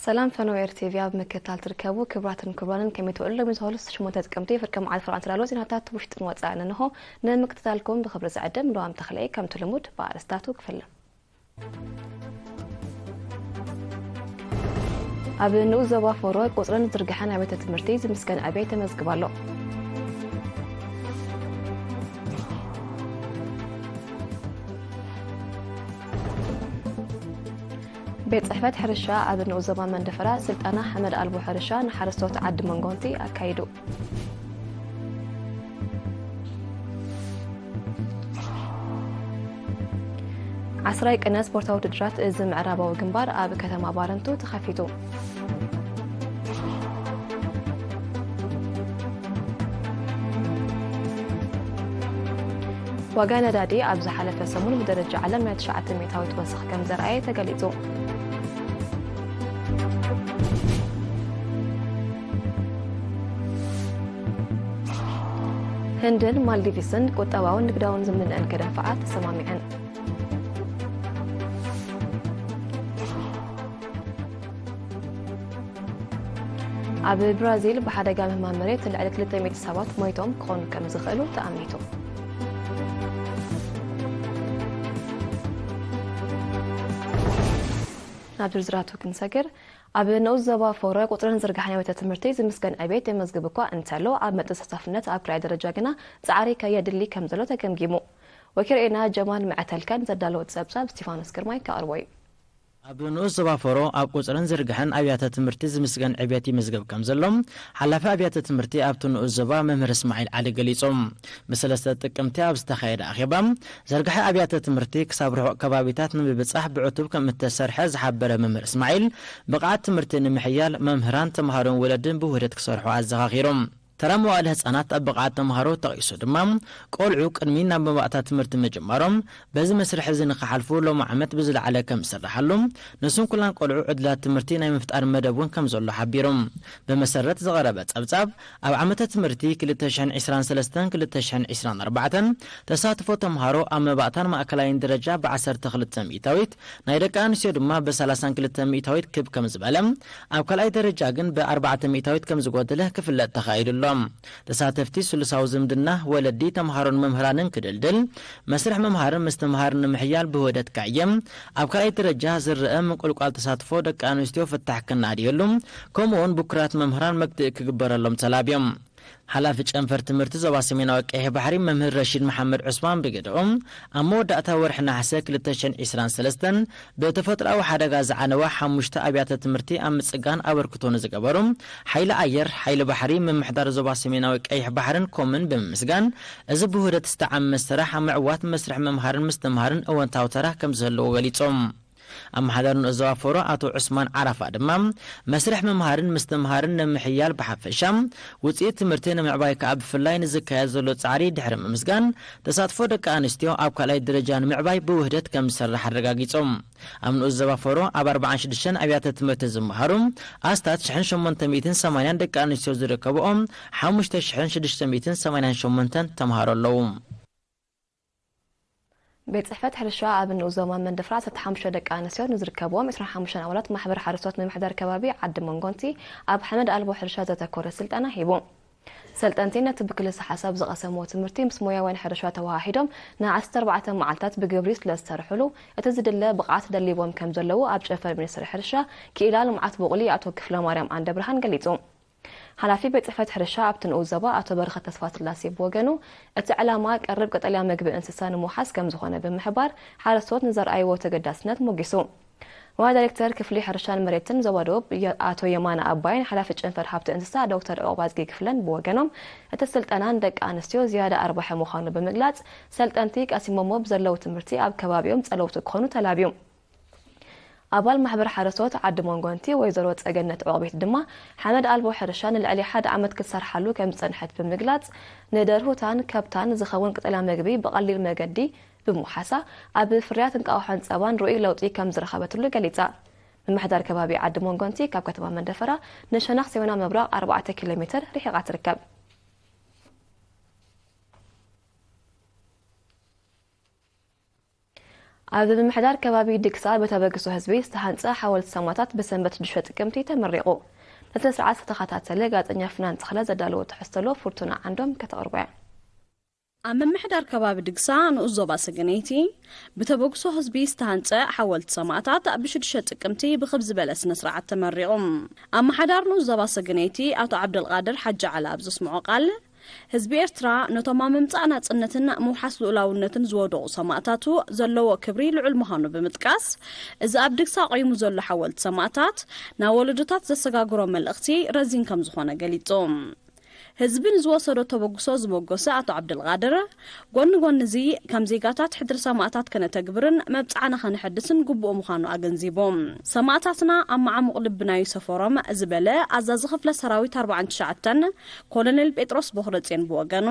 ሰላም ፈነወ ኤር ቲቪ ኣብ ምክትታል ትርከቡ ክቡራትን ክቡራንን፣ ከመይ ትውዕሉ? ሎሚ ዝኸሉ ሸሞንተ ጥቅምቲ ፍርቂ መዓልቲ ፍርቂ ዝተዳለወ ዜናታት ውሽጥን ወጻእን እንሆ። ንምክትታልኩም ብኽብሪ ዝዕድም ልዋም ተኽለየ። ከምቲ ልሙድ ብኣርእስታቱ ክፍለ። ኣብ ንኡስ ዞባ ፎሮ ቁጽርን ዝርግሐን ኣብያተ ትምህርቲ ዝምስገን ዕብየት ተመዝግቡ ኣሎ። ቤት ጽሕፈት ሕርሻ ኣብ ንኡስ ዞባ መንደፈራ ስልጠና ሓመድ ኣልቦ ሕርሻ ንሓረስቶት ዓዲ መንጎንቲ ኣካይዱ። ዓስራይ ቅነ ስፖርታዊ ውድድራት እዚ ምዕራባዊ ግንባር ኣብ ከተማ ባረንቱ ተኸፊቱ። ዋጋ ነዳዲ ኣብ ዝሓለፈ ሰሙን ብደረጃ ዓለም ናይ ትሽዓተ ሚእታዊት ወሰኽ ከም ዘርኣየ ተገሊጹ። ህንድን ማልዲቪስን ቁጠባውን ንግዳውን ዝምልእን ከደንፍዓ ተሰማሚዐን። ኣብ ብራዚል ብሓደጋ ምህማም መሬት ልዕሊ ክልተ ሚእቲ ሰባት ሞይቶም ክኾኑ ከም ዝኽእሉ ተኣሚቱ። ናብ ዝርዝራቱ ክንሰግር፣ ኣብ ንኡስ ዞባ ፎረ ቁጽርን ዝርግሐን ኣብያተ ትምህርቲ ዝምስገን ዕቤት የመዝግብ እኳ እንተሎ፣ ኣብ መጠን ተሳታፍነት ኣብ ካልኣይ ደረጃ ግና ጻዕሪ ከየድሊ ከም ዘሎ ተገምጊሙ። ወኪል ሬና ጀማል መዐተልከን ዘዳለወ ጸብጻብ ስቲፋኖስ ግርማይ ከቕርቦ እዩ። ኣብ ንኡስ ዞባ ፎሮ ኣብ ቁጽርን ዝርግሐን ኣብያተ ትምህርቲ ዝምስገን ዕቤት ይምዝገብ ከም ዘሎ ሓላፊ ኣብያተ ትምህርቲ ኣብቲ ንኡስ ዞባ መምህር እስማዒል ዓሊ ገሊጹ። ብሰለስተ ጥቅምቲ ኣብ ዝተኻየደ ኣኼባ፣ ዘርግሐ ኣብያተ ትምህርቲ ክሳብ ርሑቕ ከባቢታት ንምብጻሕ ብዕቱብ ከም እተሰርሐ ዝሓበረ መምህር እስማዒል፣ ብቕዓት ትምህርቲ ንምሕያል መምህራን፣ ተምሃሮን ወለድን ብውህደት ክሰርሑ ኣዘኻኺሩ። ተራ መዋእለ ህጻናት ኣብ ብቕዓት ተምሃሮ ተቒሱ ድማ፣ ቆልዑ ቅድሚ ናብ መባእታ ትምህርቲ ምጅማሮም በዚ መስርሕ እዚ ንኽሓልፉ ሎሚ ዓመት ብዝለዓለ ከም ዝስርሓሉ፣ ንስንኩላን ቆልዑ ዕድላት ትምህርቲ ናይ ምፍጣር መደብ እውን ከም ዘሎ ሓቢሩ። ብመሰረት ዝቐረበ ጸብጻብ፣ ኣብ ዓመተ ትምህርቲ ክልተ ሽሕን ዕስራን ሰለስተን ክልተ ሽሕን ዕስራን ኣርባዕተን ተሳትፎ ተምሃሮ ኣብ መባእታን ማእከላይን ደረጃ ብ ዓሰርተ ክልተ ሚእታዊት፣ ናይ ደቂ ኣንስትዮ ድማ ብ ሰላሳን ክልተ ሚእታዊት ክብ ከም ዝበለ፣ ኣብ ካልኣይ ደረጃ ግን ብ ኣርባዕተ ሚእታዊት ከም ዝጎደለ ክፍለጥ ተኻኢሉ ኣሎ። ተሳተፍቲ ስሉሳዊ ዝምድና ወለዲ፣ ተምሃሮን መምህራንን ክድልድል፣ መስርሕ ምምሃርን ምስትምሃርን ንምሕያል ብውህደት ክዕየም፣ ኣብ ካልኣይ ደረጃ ዝረአ ምንቁልቋል ተሳትፎ ደቂ ኣንስትዮ ፍታሕ ክናድየሉ፣ ከምኡውን ብኩራት መምህራን መግትኢ ክግበረሎም ተላብዮም። ሓላፊ ጨንፈር ትምህርቲ ዞባ ሰሜናዊ ቀይሕ ባሕሪ መምህር ረሺድ መሓመድ ዑስማን ብግደኦም፣ ኣብ መወዳእታ ወርሒ ነሓሰ ክልተ ሽሕን ዕስራን ሰለስተን ብተፈጥሮኣዊ ሓደጋ ዝዓነዋ ሓሙሽተ ኣብያተ ትምህርቲ ኣብ ምጽጋን ኣበርክቶ ንዝገበሩ ሓይሊ ኣየር፣ ሓይሊ ባሕሪ፣ ምምሕዳር ዞባ ሰሜናዊ ቀይሕ ባሕርን ኮምን ብምምስጋን፣ እዚ ብውህደት ዝተዓመ ስራሕ ኣብ ምዕዋት መስርሕ ምምሃርን ምስትምሃርን እወንታዊ ተራ ከም ዝህልዎ ገሊጾም። ኣመሓዳሪ ንኡስ ዞባ ፎሮ ኣቶ ዑስማን ዓራፋ ድማ፣ መስርሕ ምምሃርን ምስትምሃርን ንምሕያል ብሓፈሻ፣ ውጽኢት ትምህርቲ ንምዕባይ ከኣ ብፍላይ ንዝካየድ ዘሎ ጻዕሪ ድሕሪ ምምስጋን፣ ተሳትፎ ደቂ ኣንስትዮ ኣብ ካልኣይ ደረጃ ንምዕባይ ብውህደት ከም ዝሰርሕ ኣረጋጊጾም። ኣብ ንኡስ ዞባ ፎሮ ኣብ ኣርባዓን ሽዱሽተን ኣብያተ ትምህርቲ ዝመሃሩ ኣስታት ሽሕን ሸሞንተ ሚእትን ሰማንያን ደቂ ኣንስትዮ ዝርከብኦም ሓሙሽተ ሽሕን ሽዱሽተ ሚእትን ሰማንያን ሸሞንተን ተምሃሮ ኣለዉ። ቤት ጽሕፈት ሕርሻ ኣብ ንኡስ ዞባ መንደፍራ ዓሰርተ ሓሙሽተ ደቂ ኣንስትዮ ንዝርከብዎም ዕስራን ሓሙሽተን ኣባላት ማሕበር ሓረስቶት ምምሕዳር ከባቢ ዓዲ መንጎንቲ ኣብ ሓመድ ኣልቦ ሕርሻ ዘተኮረ ስልጠና ሂቡ። ሰልጠንቲ ነቲ ብክልሰ ሓሳብ ዝቐሰምዎ ትምህርቲ ምስ ሞያውያን ሕርሻ ተወሃሂዶም ንዓሰርተ ኣርባዕተ መዓልታት ብግብሪ ስለ ዝሰርሕሉ፣ እቲ ዝድለ ብቕዓት ደልይዎም ከም ዘለዉ ኣብ ጨንፈር ሚኒስትሪ ሕርሻ ክኢላ ልምዓት ቡቕሊ ኣቶ ክፍለማርያም ዓንደብርሃን ገሊጹ። ሓላፊ ቤት ጽሕፈት ሕርሻ ኣብቲ ንኡስ ዞባ ኣቶ በረኸት ተስፋስላሴ ብወገኑ፣ እቲ ዕላማ ቀርብ ቀጠልያ መግቢ እንስሳ ንምውሓስ ከም ዝኾነ ብምሕባር፣ ሓረስቶት ንዘርኣይዎ ተገዳስነት ሞጊሱ። ዋና ዳይሬክተር ክፍሊ ሕርሻን መሬትን ዞባ ደቡብ የ-፣ ኣቶ የማነ ኣባይን ሓላፊ ጨንፈር ሃብቲ እንስሳ ዶክተር ዑቕባዝጊ ክፍለን ብወገኖም፣ እቲ ስልጠና ንደቂ ኣንስትዮ ዝያዳ ኣርባሒ ምዃኑ ብምግላጽ፣ ሰልጠንቲ ቀሲሞሞ ብዘለዉ ትምህርቲ ኣብ ከባቢኦም ጸለውቲ ክኾኑ ተላብዩ። ኣባል ማሕበር ሓረስቶት ዓዲ መንጎንቲ ወይዘሮ ጸገነት ዑቕቤት ድማ፣ ሓመድ ኣልቦ ሕርሻ ንልዕሊ ሓደ ዓመት ክትሰርሓሉ ከም ዝጸንሐት ብምግላጽ፣ ንደርሁታን ከብታን ዝኸውን ቀጠልያ መግቢ ብቐሊል መገዲ ብምውሓሳ፣ ኣብ ፍርያት እንቋቑሖን ጸባን ርኡይ ለውጢ ከም ዝረኸበትሉ ገሊጻ። ምምሕዳር ከባቢ ዓዲ መንጎንቲ ካብ ከተማ መንደፈራ ንሸነኽ ሰሜናዊ ምብራቕ ኣርባዕተ ኪሎ ሜተር ርሒቓ ትርከብ። ኣብ ምምሕዳር ከባቢ ድግሳ ብተበግሶ ህዝቢ ዝተሃንጸ ሓወልቲ ሰማእታት ብሰንበት ሽዱሽተ ጥቅምቲ ተመሪቑ። ነቲ ስርዓት ዝተኸታተለ ጋዜጠኛ ፍናን ተኽለ ዘዳለዎ ትሕዝቶ ኣሎ፣ ፍርቱና ዓንዶም ከተቕርቦ እያ። ኣብ ምምሕዳር ከባቢ ድግሳ ንኡስ ዞባ ሰገነይቲ ብተበግሶ ህዝቢ ዝተሃንጸ ሓወልቲ ሰማእታት ብሽዱሽተ ጥቅምቲ ብኽብ ዝበለ ስነ ስርዓት ተመሪቑ። ኣመሓዳር ንኡስ ዞባ ሰገነይቲ ኣቶ ዓብደልቃድር ሓጂ ዓላ ኣብ ዘስምዖ ቃል፣ ህዝቢ ኤርትራ ነቶም ኣብ ምምጻእ ናጽነትን ምውሓስ ልኡላውነትን ዝወደቑ ሰማእታቱ ዘለዎ ክብሪ ልዑል ምዃኑ ብምጥቃስ፣ እዚ ኣብ ድግሳ ቆይሙ ዘሎ ሓወልቲ ሰማእታት ናብ ወለዶታት ዘሰጋግሮ መልእኽቲ ረዚን ከም ዝኾነ ገሊጹ። ህዝቢ ንዝወሰዶ ተበግሶ ዝመጎሰ ኣቶ ዓብደልቃድር፣ ጎኒ ጎኒ እዚ ከም ዜጋታት ሕድሪ ሰማእታት ከነተግብርን መብጽዓና ከነሐድስን ግቡእ ምዃኑ ኣገንዚቡ። ሰማእታትና ኣብ መዓሙቕ ልብና ይሰፈሮም ዝበለ ኣዛዚ ክፍለ ሰራዊት ኣርባዓን ትሽዓተን ኮሎኔል ጴጥሮስ ቦኽረጽዮን ብወገኑ፣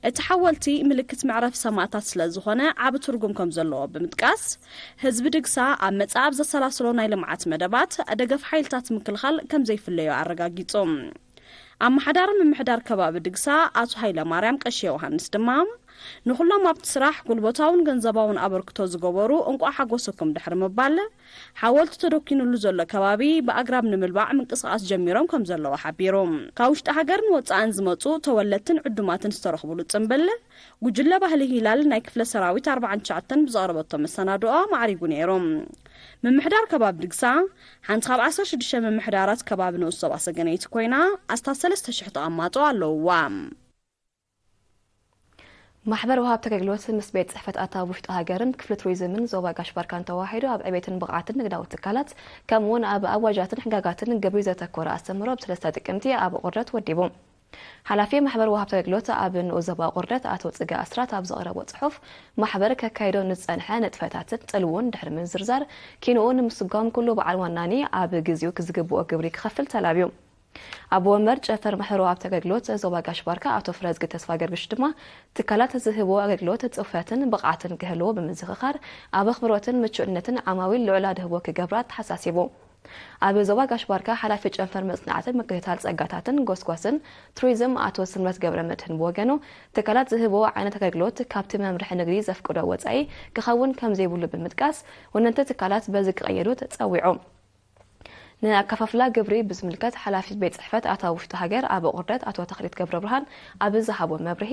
እቲ ሓወልቲ ምልክት መዕረፊ ሰማእታት ስለ ዝኾነ ዓቢ ትርጉም ከም ዘለዎ ብምጥቃስ፣ ህዝቢ ድግሳ ኣብ መጻኢ ኣብ ዘሰላስሎ ናይ ልምዓት መደባት ደገፍ ሓይልታት ምክልኻል ከም ዘይፍለዮ ኣረጋጊጹ። ኣመሓዳሪ ምምሕዳር ከባቢ ድግሳ ኣቶ ሃይለ ማርያም ቀሺ ዮሃንስ ድማ፣ ንኹሎም ኣብቲ ስራሕ ጉልበታውን ገንዘባውን ኣበርክቶ ዝገበሩ እንቋዕ ሓጎሰኩም ድሕሪ ምባል፣ ሓወልቲ ተደኪኑሉ ዘሎ ከባቢ ብኣግራብ ንምልባዕ ምንቅስቓስ ጀሚሮም ከም ዘለዉ ሓቢሩ። ካብ ውሽጢ ሃገርን ወጻእን ዝመጹ ተወለድትን ዕዱማትን ዝተረኽቡሉ ጽምብል፣ ጉጅለ ባህሊ ሂላል ናይ ክፍለ ሰራዊት ኣርባዓን ትሽዓተን ብዘቕረበቶ መሰናድኦ ማዕሪጉ ነይሩ። ምምሕዳር ከባቢ ድግሳ ሓንቲ ካብ ዓሰርተ ሽዱሽተ ምምሕዳራት ከባቢ ንኡስ ዞባ ሰገነይቲ ኮይና፣ ኣስታት ሰለስተ ሽሕ ተቐማጦ ኣለውዋ። ማሕበር ወሃብቲ ኣገልግሎት ምስ ቤት ጽሕፈት ኣታዊ ውሽጢ ሃገርን ክፍሊ ቱሪዝምን ዞባ ጋሽ ባርካን ተዋሂዱ ኣብ ዕቤትን ብቕዓትን ንግዳዊ ትካላት፣ ከምኡ እውን ኣብ ኣዋጃትን ሕጋጋትን ግብሪ ዘተኮረ ኣስተምህሮ ብ ሰለስተ ጥቅምቲ ኣብ ቁርደት ወዲቡ። ሓላፊ ማሕበር ወሃብቲ ኣገልግሎት ኣብ ንኡስ ዞባ ቁርደት ኣቶ ጽገ ኣስራት ኣብ ዘቕረቦ ጽሑፍ፣ ማሕበር ከካይዶ ንዝጸንሐ ንጥፈታትን ጽልውን ድሕሪ ምዝርዛር፣ ኪንኡ ንምስጓም ኩሉ በዓል ዋናኒ ኣብ ግዜኡ ዝግብኦ ግብሪ ክኸፍል ተላብዩ። ኣቦ ወንበር ጨንፈር ማሕበር ወሃብቲ ኣገልግሎት ዞባ ጋሽ ባርካ ኣቶ ፍረዝጊ ተስፋ ገርግሽ ድማ፣ ትካላት ዝህብዎ ኣገልግሎት ጽፉያትን ብቕዓትን ክህልዎ ብምዝኽኻር፣ ኣብ ኣኽብሮትን ምቹእነትን ዓማዊል ልዑል ኣድህቦ ክገብራ ተሓሳሲቡ። ኣብ ዞባ ጋሽ ባርካ ሓላፊ ጨንፈር መጽናዕትን ምክትታል ጸጋታትን ጎስጓስን ቱሪዝም ኣቶ ስምረት ገብረ መድህን ብወገኑ፣ ትካላት ዝህብዎ ዓይነት ኣገልግሎት ካብቲ መምርሒ ንግዲ ዘፍቅዶ ወጻኢ ክኸውን ከም ዘይብሉ ብምጥቃስ፣ ወነንቲ ትካላት በዚ ክቐየዱ ጸዊዑ። ንኣከፋፍላ ግብሪ ብዝምልከት ሓላፊ ቤት ጽሕፈት ኣታዊ ውሽጢ ሃገር ኣብ ቁርደት ኣቶ ተኽሊት ገብረብርሃን ኣብ ዝሃቦ መብርሂ፣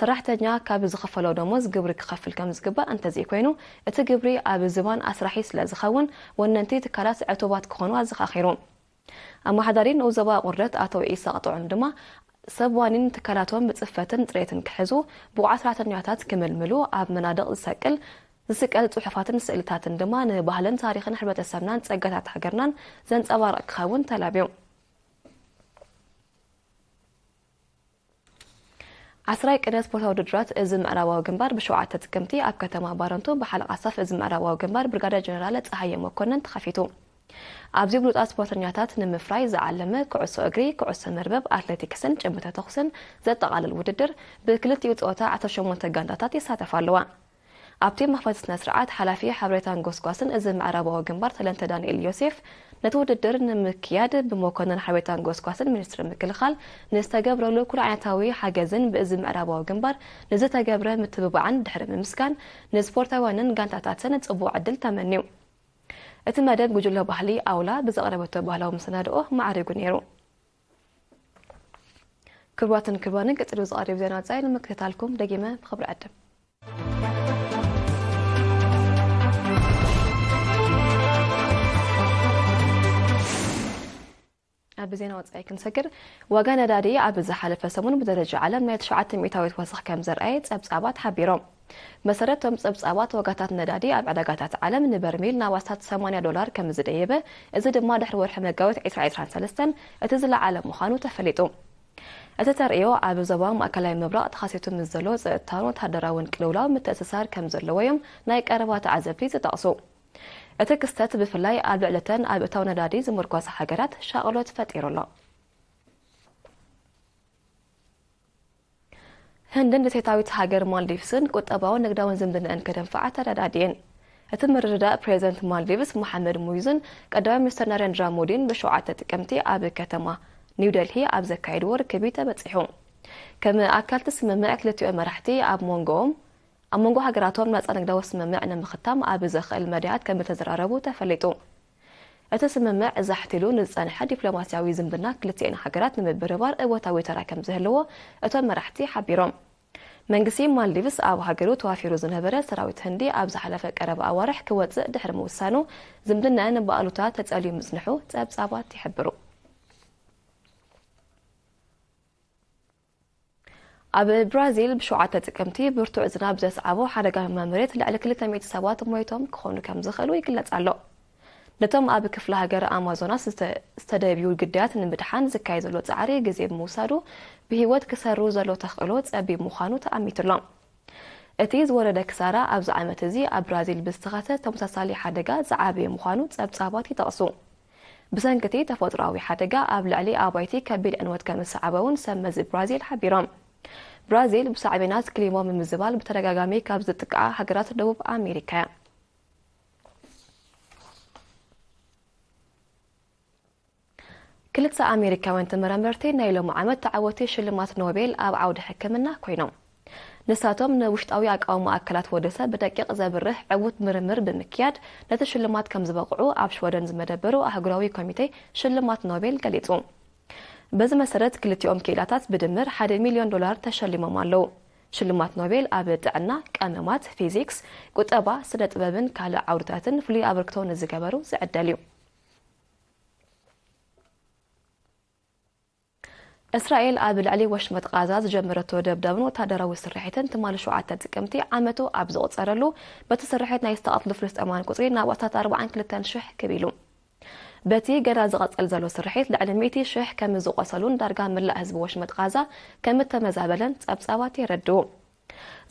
ሰራሕተኛ ካብ ዝኽፈሎ ደሞዝ ግብሪ ክኸፍል ከም ዝግባእ እንተዘይኮይኑ፣ እቲ ግብሪ ኣብ ዝባን ኣስራሒ ስለ ዝኸውን፣ ወነንቲ ትካላት ዕቱባት ክኾኑ ኣዘኻኺሩ። ኣመሓዳሪ ንኡስ ዞባ ቁርደት ኣቶ ኢሳቕ ጥዑም ድማ፣ ሰብ ዋኒን ትካላቶም ብጽፈትን ጽሬትን ክሕዙ፣ ብቑዓት ሰራሕተኛታት ክምልምሉ፣ ኣብ መናድቕ ዝሰቅል ዝስቀል ጽሑፋትን ስእልታትን ድማ ንባህልን ታሪኽን ሕብረተሰብናን ጸጋታት ሃገርናን ዘንጸባርቕ ክኸውን ተላብዩ። ዓስራይ ቅነ ስፖርታዊ ውድድራት እዚ ምዕራባዊ ግንባር ብሸውዓተ ጥቅምቲ ኣብ ከተማ ባረንቱ ብሓለቓ ስታፍ እዚ ምዕራባዊ ግንባር ብርጋዴር ጀነራል ጸሃየ መኮነን ተኸፊቱ። ኣብዚ ብሉጻት ስፖርተኛታት ንምፍራይ ዝዓለመ ኩዕሶ እግሪ፣ ኩዕሶ መርበብ፣ ኣትሌቲክስን ጭምተ ተኹስን ዘጠቓልል ውድድር ብክልቲኡ ጸወታ ዓሰርተ ሸሞንተ ጋንታታት ይሳተፋ ኣለዋ። ኣብቲ መኽፈቲ ስነ ስርዓት ሓላፊ ሓበሬታን ጎስጓስን እዚ ምዕራባዊ ግንባር ተለንተ ዳንኤል ዮሴፍ፣ ነቲ ውድድር ንምክያድ ብመኮነን ሓበሬታን ጎስጓስን ሚኒስትሪ ምክልኻል ንዝተገብረሉ ኩሉ ዓይነታዊ ሓገዝን ብእዚ ምዕራባዊ ግንባር ንዝተገብረ ምትብባዕን ድሕሪ ምምስጋን፣ ንስፖርታውያንን ጋንታታትን ጽቡቕ ዕድል ተመንዩ። እቲ መደብ ጉጅለ ባህሊ ኣውላ ብዘቕረበቶ ባህላዊ መሰናድኦ ማዕሪጉ ነይሩ። ክቡራትን ክቡራንን፣ ቀጺሉ ዝቐርብ ዜና ወጻኢ ንምክትታልኩም ደጊመ ብኽብሪ ዕድም። ኣብ ዜና ወጻኢ ክንሰግር፣ ዋጋ ነዳዲ ኣብ ዝሓለፈ ሰሙን ብደረጃ ዓለም ናይ ትሽዓተ ሚእታዊት ወሰኽ ከም ዘርኣየ ጸብጻባት ሓቢሮም። መሰረት እቶም ጸብጻባት፣ ዋጋታት ነዳዲ ኣብ ዕዳጋታት ዓለም ንበርሚል ናብ ኣስታት ሰማንያ ዶላር ከም ዝደየበ፣ እዚ ድማ ድሕሪ ወርሒ መጋቢት ዕስራ ዕስራን ሰለስተን እቲ ዝለዓለ ምዃኑ ተፈሊጡ። እቲ ተርእዮ ኣብ ዞባ ማእከላይ ምብራቕ ተኸሲቱ ምስ ዘሎ ጸጥታውን ወተሃደራውን ቅልውላው ምትእስሳር ከም ዘለዎ እዮም ናይ ቀረባ ተዓዘብቲ ዝጠቕሱ። እቲ ክስተት ብፍላይ ኣብ ልዕሊ እተን ኣብ እታው ነዳዲ ዝምርኮሳ ሃገራት ሻቕሎት ፈጢሩ ኣሎ። ህንድን ደሴታዊት ሃገር ማልዲቭስን ቁጠባውን ንግዳውን ዝምድናኣን ከደንፍዓ ተረዳድየን። እቲ ምርድዳእ ፕሬዚደንት ማልዲቭስ መሓመድ ሙይዙን ቀዳማይ ሚኒስትር ናሬንድራ ሞዲን ብሸውዓተ ጥቅምቲ ኣብ ከተማ ኒው ደልሂ ኣብ ዘካየድዎ ርክብ እዩ ተበጺሑ። ከም ኣካል እቲ ስምምዕ ክልቲኦም መራሕቲ ኣብ መንጎኦም ኣብ መንጎ ሃገራቶም ናጻ ንግዳዊ ስምምዕ ንምኽታም ኣብ ዘኽእል መዳያት ከም እተዘራረቡ ተፈሊጡ። እቲ ስምምዕ ዛሕቲሉ ንዝጸንሐ ዲፕሎማስያዊ ዝምድና ክልቲኤን ሃገራት ንምብርባር እወታዊ ተራ ከም ዝህልዎ እቶም መራሕቲ ሓቢሮም። መንግስቲ ማልዲቭስ ኣብ ሃገሩ ተዋፊሩ ዝነበረ ሰራዊት ህንዲ ኣብ ዝሓለፈ ቀረባ ኣዋርሕ ክወጽእ ድሕሪ ምውሳኑ፣ ዝምድናን ብኣሉታ ተጸልዩ ምጽንሑ ጸብጻባት ይሕብሩ። ኣብ ብራዚል ብሸውዓተ ጥቅምቲ ብርቱዕ ዝናብ ዘስዓቦ ሓደጋ ህመ መሬት ልዕሊ ክልተ ሚእቲ ሰባት ሞይቶም ክኾኑ ከም ዝኽእሉ ይግለጽ ኣሎ። ነቶም ኣብ ክፍለ ሃገር ኣማዞናስ ዝተ-፣ ዝተደብዩ ግዳያት ንምድሓን ዝካየድ ዘሎ ጻዕሪ ግዜ ብምውሳዱ፣ ብህይወት ክሰሩ ዘሎ ተኽእሎ ጸቢብ ምዃኑ ተኣሚቱ ኣሎ። እቲ ዝወረደ ክሳራ ኣብዚ ዓመት እዚ ኣብ ብራዚል ብዝተኸሰተ ተመሳሳሊ ሓደጋ ዝዓበየ ምዃኑ ጸብጻባት ይጠቕሱ። ብሰንኪ እቲ ተፈጥሮኣዊ ሓደጋ ኣብ ልዕሊ ኣባይቲ ከቢድ ዕንወት ከም ዝሰዓበ እውን ሰብ መዚ ብራዚል ሓቢሮም። ብራዚል ብሳዕቤናት ክሊማ ምምዝባል ብተደጋጋሚ ካብ ዝጥቅዓ ሃገራት ደቡብ ኣሜሪካ እያ። ክልተ ኣሜሪካውያን ተመራመርቲ ናይ ሎሚ ዓመት ተዓወቲ ሽልማት ኖቤል ኣብ ዓውዲ ሕክምና ኮይኖም። ንሳቶም ንውሽጣዊ ኣቃውማ ኣካላት ወዲ ሰብ ብደቂቕ ዘብርህ ዕዉት ምርምር ብምክያድ ነቲ ሽልማት ከም ዝበቕዑ ኣብ ሽወደን ዝመደበሩ ኣህጉራዊ ኮሚቴ ሽልማት ኖቤል ገሊጹ። በዚ መሰረት ክልቲኦም ክኢላታት ብድምር ሓደ ሚልዮን ዶላር ተሸሊሞም ኣለዉ። ሽልማት ኖቤል ኣብ ጥዕና፣ ቀመማት፣ ፊዚክስ፣ ቁጠባ፣ ስነ ጥበብን ካልእ ዓውድታትን ፍሉይ ኣበርክቶ ንዝገበሩ ዝዕደል እዩ። እስራኤል ኣብ ልዕሊ ወሽመጥ ቃዛ ዝጀመረቶ ደብዳብን ወታደራዊ ስርሒትን ትማሊ ሸውዓተ ጥቅምቲ ዓመቱ ኣብ ዝቑጸረሉ፣ በቲ ስርሒት ናይ ዝተቐትሉ ፍልስጤማውያን ቁጽሪ ናብ ኣስታት ኣርባዓን ክልተን ሽሕ ክብ ኢሉ። በቲ ገና ዝቐጸል ዘሎ ስርሒት ልዕሊ ሚእቲ ሽሕ ከም ዝቖሰሉን ዳርጋ መላእ ህዝቢ ወሽመጥ ቃዛ ከም እተመዛበለን ጸብጻባት የረድኡ።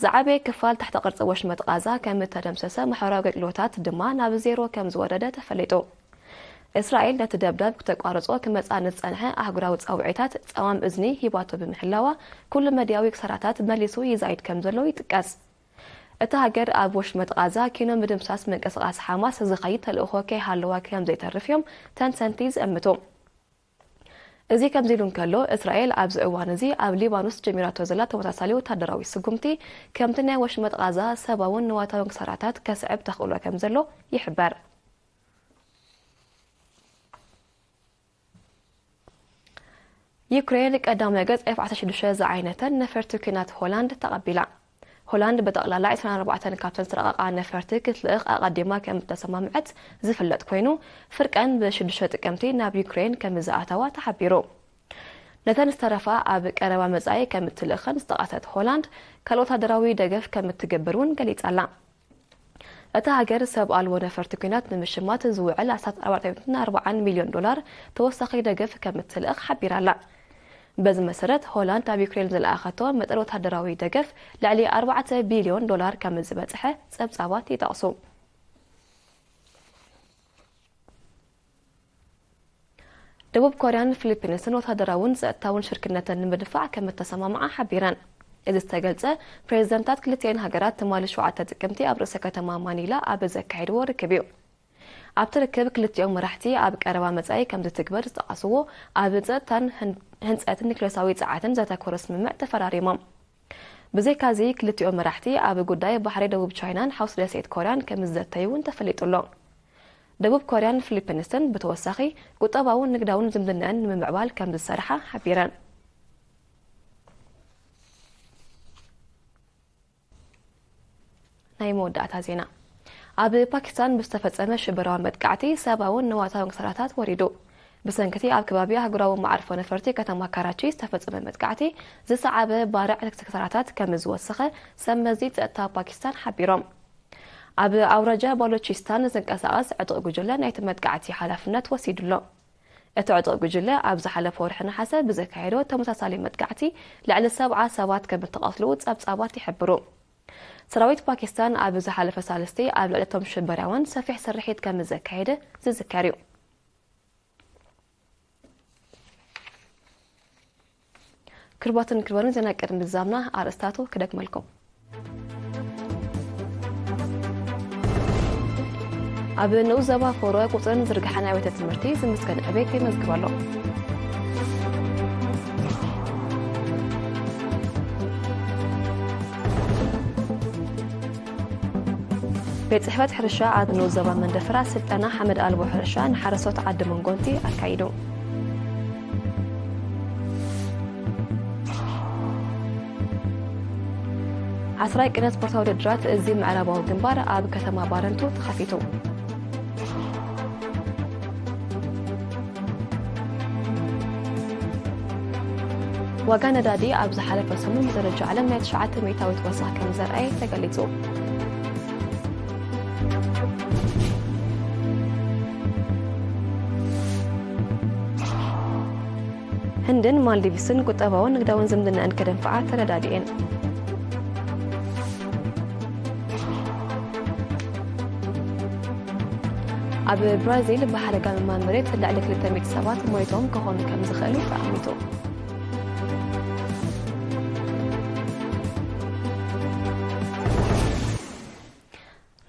ዝዓበየ ክፋል ትሕተ ቅርጺ ወሽመጥ ቃዛ ከም እተደምሰሰ፣ ማሕበራዊ ኣገልግሎታት ድማ ናብ ዜሮ ከም ዝወረደ ተፈሊጡ። እስራኤል ነቲ ደብዳብ ክተቋርጾ ክመጻ ንዝጸንሐ ኣህጉራዊ ጻውዒታት ጸዋም እዝኒ ሂባቶ ብምህላዋ፣ ኩሉ መድያዊ ክሳራታት መሊሱ ይዛይድ ከም ዘሎ ይጥቀስ። እታ ሃገር ኣብ ወሽመጥ ቃዛ ኪኖ ምድምሳስ ምንቅስቓስ ሓማስ ዝኸይድ ተልእኾ ከይሃለዋ ከም ዘይተርፍ እዮም ተንተንቲ ዝእምቱ። እዚ ከምዚ ኢሉ እንከሎ፣ እስራኤል ኣብዚ እዋን እዚ ኣብ ሊባኖስ ጀሚራቶ ዘላ ተመሳሳሊ ወታደራዊ ስጉምቲ፣ ከምቲ ናይ ወሽመጥ ቃዛ ሰብኣውን ንዋታውን ክሳራታት ከስዕብ ተኽእሎ ከም ዘሎ ይሕበር። ዩክሬን ቀዳማይ ገጽ ኤፍ ዓሰርተ ሽዱሽተ ዝዓይነተን ነፈርቲ ኲናት ሆላንድ ተቐቢላ። ሆላንድ ብጠቕላላ ዕስራን ኣርባዕተን ካብተን ዝተረቐቓ ነፈርቲ ክትልእኽ ኣቐዲማ ከም እተሰማምዐት ዝፍለጥ ኮይኑ፣ ፍርቀን ብሽዱሽተ ጥቅምቲ ናብ ዩክሬን ከም ዝኣተዋ ተሓቢሩ። ነተን ዝተረፋ ኣብ ቀረባ መጻኢ ከም እትልእኸን ዝጠቐሰት ሆላንድ፣ ካልእ ወታደራዊ ደገፍ ከም እትገብር እውን ገሊጻ ኣላ። እታ ሃገር ሰብ ኣልቦ ነፈርቲ ኲናት ንምሽማት ዝውዕል ኣስታት ኣርባዕተ ነጥቢ ኣርባዓን ሚልዮን ዶላር ተወሳኺ ደገፍ ከም እትልእኽ ሓቢራ ኣላ። በዚ መሰረት፣ ሆላንድ ኣብ ዩክሬን ዝለኣኸቶ መጠን ወታደራዊ ደገፍ ልዕሊ ኣርባዕተ ቢልዮን ዶላር ከም ዝበጽሐ ጸብጻባት ይጠቕሱ። ደቡብ ኮርያን ፊሊፒንስን ወታደራውን ጸጥታውን ሽርክነተን ንምድፋዕ ከም እተሰማምዓ ሓቢረን። እዚ ዝተገልጸ፣ ፕሬዚደንታት ክልቲኤን ሃገራት ትማሊ ሸውዓተ ጥቅምቲ ኣብ ርእሰ ከተማ ማኒላ ኣብ ዘካየድዎ ርክብ እዩ። ኣብቲ ርክብ ክልቲኦም መራሕቲ ኣብ ቀረባ መጻኢ ከም ዝትግበር ዝጠቐስዎ ኣብ ጸጥታን ህን-፣ ህንጸትን ኒክሌሳዊ ጸዓትን ዘተኮረ ስምምዕ ተፈራሪሞም። ብዘይካዚ ክልቲኦም መራሕቲ ኣብ ጉዳይ ባሕሪ ደቡብ ቻይናን ሓውሲ ደሴት ኮርያን ከም ዝዘተዩ እውን ተፈሊጡ ኣሎ። ደቡብ ኮርያን ፊሊፒንስን ብተወሳኺ ቁጠባውን ንግዳውን ዝምድናን ንምምዕባል ከም ዝሰርሓ ሓቢረን። ናይ መወዳእታ ዜና። ኣብ ፓኪስታን ብዝተፈጸመ ሽበራዊ መጥቃዕቲ ሰብኣውን ንዋታውን ክሳራታት ወሪዱ። ብሰንክቲ ኣብ ከባቢ ኣህጉራዊ መዓርፎ ነፈርቲ ከተማ ካራቺ ዝተፈጸመ መጥቃዕቲ ዝሰዓበ ባርዕ ክሳራታት ከም ዝወሰኸ ሰብ መዚ ጸጥታ ፓኪስታን ሓቢሮም። ኣብ ኣውራጃ ባሎቺስታን ዝንቀሳቐስ ዕጡቕ ጉጅለ ናይቲ መጥቃዕቲ ሓላፍነት ወሲዱ ኣሎ። እቲ ዕጡቕ ጉጅለ ኣብ ዝሓለፈ ወርሒ ነሓሰ ብዘካየዶ ተመሳሳሊ መጥቃዕቲ ልዕሊ ሰብዓ ሰባት ከም እተቐትሉ ጸብጻባት ይሕብሩ። ሰራዊት ፓኪስታን ኣብ ዝሓለፈ ሳልስቲ ኣብ ልዕሊ እቶም ሽበራውያን ሰፊሕ ስርሒት ከም ዘካየደ ዝዝከር እዩ። ክቡራትን ክቡራን፣ ዜና ቅድሚ ምዝዛምና ኣርእስታቱ ክደግመልኩም። ኣብ ንኡስ ዞባ ኮሮ ቁጽርን ዝርግሐን ኣብያተ ትምህርቲ ዝምስገን ዕቤት የመዝግብ ኣሎ። ቤት ጽሕፈት ሕርሻ ኣብ ንኡስ ዞባ መንደፈራ ስልጠና ሓመድ ኣልቦ ሕርሻ ንሓረስቶት ዓዲ መንጎንቲ ኣካይዱ። ዓስራይ ቅነ ስፖርታዊ ውድድራት እዚ ምዕራባዊ ግንባር ኣብ ከተማ ባረንቱ ተኸፊቱ። ዋጋ ነዳዲ ኣብ ዝሓለፈ ሰሙን ብደረጃ ዓለም ናይ ትሽዓተ ሚእታዊት ወሰኽ ከም ዘርኣየ ተገሊጹ። ህንድን ማልዲቭስን ቁጠባውን ንግዳውን ዝምድናኣን ከደንፍዓ ተረዳዲኤን። ኣብ ብራዚል ብሓደጋ ምማን መሬት ልዕሊ ክልተ ሚእቲ ሰባት ሞይቶም ክኾኑ ከም ዝኽእሉ ተኣሚቱ።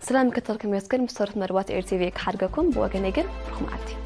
ሰላም ምክትታልኩም የመስግን። ምስ ተረፉ መደባት ኤር ቲ ቪ ክሓድገኩም። ብወገነይ ግን ርኹም መዓልቲ።